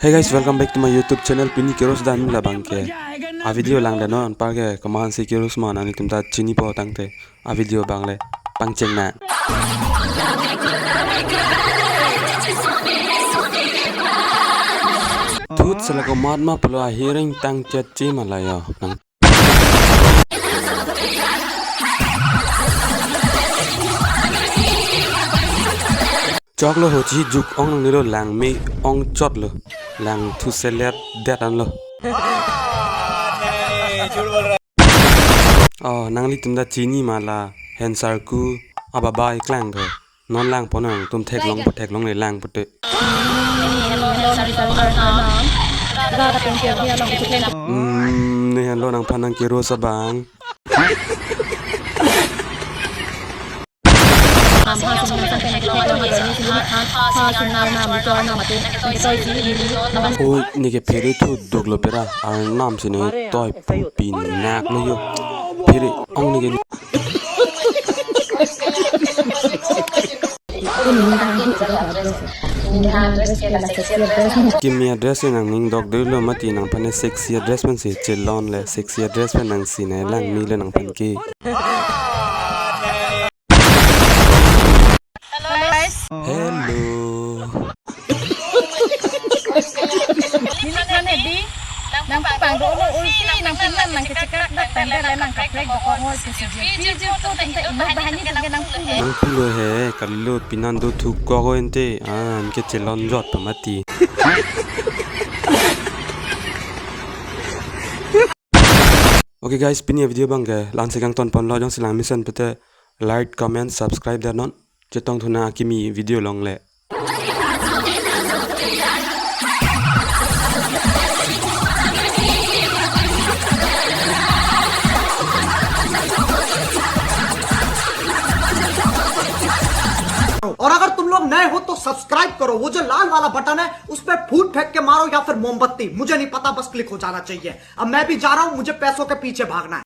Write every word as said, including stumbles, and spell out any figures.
Hey guys, welcome back to my YouTube channel. Pini ke-roast dam labang ke a video lang dano, anpar ke komatsi ke-roast ma nanglitum ta chinipo tangte a video abang le pangcheng na. Thut sela komat ma pulo ahiring tang chet chi ma la yo. Nang choklo ho chi juk ong nilo lang me ong chotlo. Lang thu selet det anlo. Oh, nanglitum ta chini ma la Hensar ku ababai klang ko. Non lang ponang tum theklong po theklongle lang pote. Hmm, ne lo nangphan nang ke-roast abang. Oi, ne ke phere thu duklo pera, arnam si ne toi pu pinak lo yo. Phere ong ne ke Kimi a-dress ke nangning dok dolo mati, nangphan ne sexy a-dress pen si chelon le, sexy a-dress pen nang si ne lang me le nangphan ke. Hello. Nang pangdo lo ulti nang pinang nang kechekak dak tangda le nang kaprek ko ngol ke sijil. Sijil tu tangda ino bahani tangda nang pulo. Nang pulo he, kalilut pinan do thuk ko ko ente. Ah, anke chelon jot pamati. Okay guys, pini a video abang ke la-ansi kangton ponlo, jongsi lang mesen pete like, comment, subscribe det non. Chetong thu nang kimi video along le. और अगर तुम लोग नए हो तो सब्सक्राइब करो, वो जो लाल वाला बटन है उस पर फूट फेंक के मारो या फिर मोमबत्ती, मुझे नहीं पता, बस क्लिक हो जाना चाहिए। अब मैं भी जा रहा हूँ, मुझे पैसों के पीछे भागना है।